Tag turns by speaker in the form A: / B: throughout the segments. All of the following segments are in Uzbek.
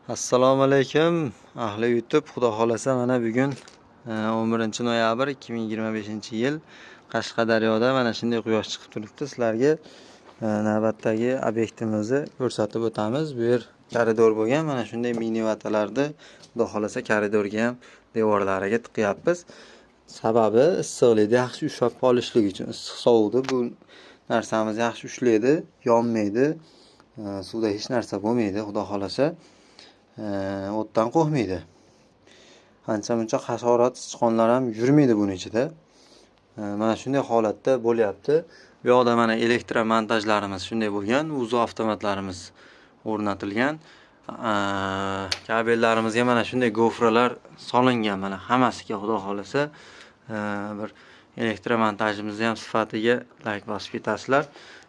A: Assalomu alaykum ahli YouTube. Xudo xolasa mana bugun 11 noyabr 2025-yil Qashqadaryoda mana shunday quyosh chiqib turibdi. Sizlarga navbatdagi obyektimizni ko'rsatib o'tamiz. Bu yer koridor bo'lgan. Mana shunday mini vatalarni Xudo xolasa koridorga ham devorlariga tiqyapmiz. Sababi issiqlikni yaxshi ushlab qolishlik uchun. Issiq sovuqda bu narsamiz yaxshi ushlaydi, yonmaydi. Suvda hech narsa bo'lmaydi, Xudo xolasa. O'tdan qo'rqmaydi. Ancha muncha hasharot, sichqonlar ham yurmaydi buni ichida. Mana shunday holatda bo'lyapti. Bu yoqda mana elektromontajlarimiz shunday bo'lgan, uzo avtomatlarimiz o'rnatilgan. Kabellarimizga mana shunday gofralar solingan, mana hammasiga Xudo xolasa bir elektromontajimizni ham sifatiga layk bosib ketasizlar.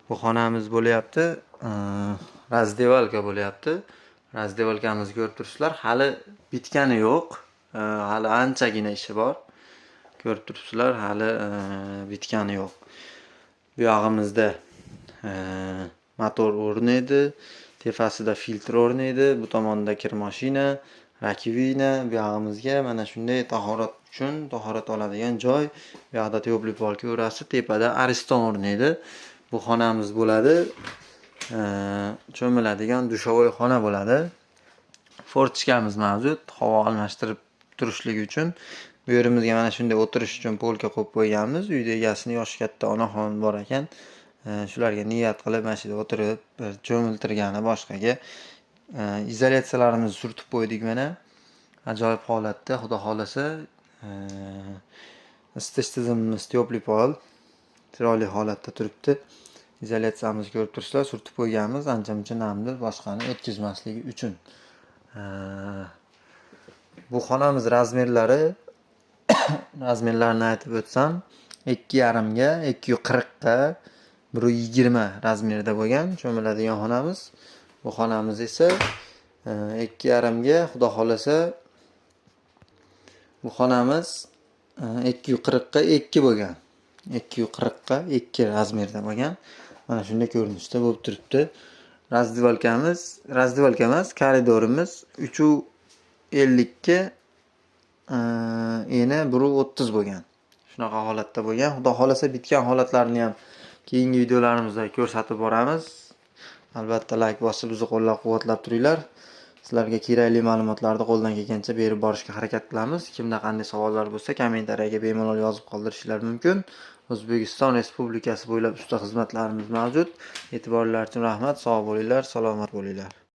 A: Bu xonamiz bo'lyapti, razdevalka bo'lyapti. Razdevalkamizni ko'rib turibsizlar, hali bitgani yo'q. Hali anchagina ishi bor. Ko'rib turibsizlar, hali bitgani yo'q. Bu yog'imizda motor o'rnaydi, tepasida filtr o'rnaydi, bu tomonda kir mashina, rakvina, bu yog'imizga mana shunday tahorat uchun tahorat oladigan joy, bu yoqda tyopliy pol ko'rasi, tepada ariston o'rnaydi. Bu xonamiz bo'ladi. Cho'miladigan dushovoy xona bo'ladi. Fortichkamiz mavjud, havo almashtirib turishligi uchun. Bu yerimizga mana shunday o'tirish uchun polka qo'yib qo'yganmiz. Uyda egasini yoshi katta onaxon bor ekan. Shularga niyat qilib mana shu yerda o'tirib bir cho'miltirgani boshqaga. Izolyatsiyalarimizni surtib qo'ydik mana. Ajoyib holatda, Xudo xolasa, isitish tizimimiz tyopliy pol chiroyli holatda turibdi. Izolyatsiyamizni ko'rib turibsizlar, surtib qo'yganmiz, ancha-muncha namni boshqani o'tkazmasligi uchun. Bu xonamiz razmerlari razmerlarini aytib o'tsam, 2,5 ga, 240 ga, 1,20 razmerda bo'lgan cho'miladigan xonamiz. Bu xonamiz esa 2,5 ga, Xudo xolasa bu xonamiz 240 ga 2 bo'lgan. 240 ga 2 razmerda bo'lgan. Mana shunday ko'rinishda bo'lib turibdi. Razdevalkamiz, razdevalka emas, koridorimiz 3,50 ga eni 1,30 bo'lgan. Shunaqa holatda bo'lgan. Xudo xolasa bitgan holatlarini ham keyingi videolarimizda ko'rsatib boramiz. Albatta layk bosib bizni qo'llab-quvvatlab turinglar. Sizlarga kerakli ma'lumotlarni qo'ldan kelgancha berib borishga harakat qilamiz. Kimda qanday savollar bo'lsa, kommentariyaga bemalol yozib qoldirishingiz mumkin. O'zbekiston Respublikasi bo'ylab usta xizmatlarimiz mavjud. E'tiborlar uchun rahmat. Sog' bo'linglar, salomat bo'linglar.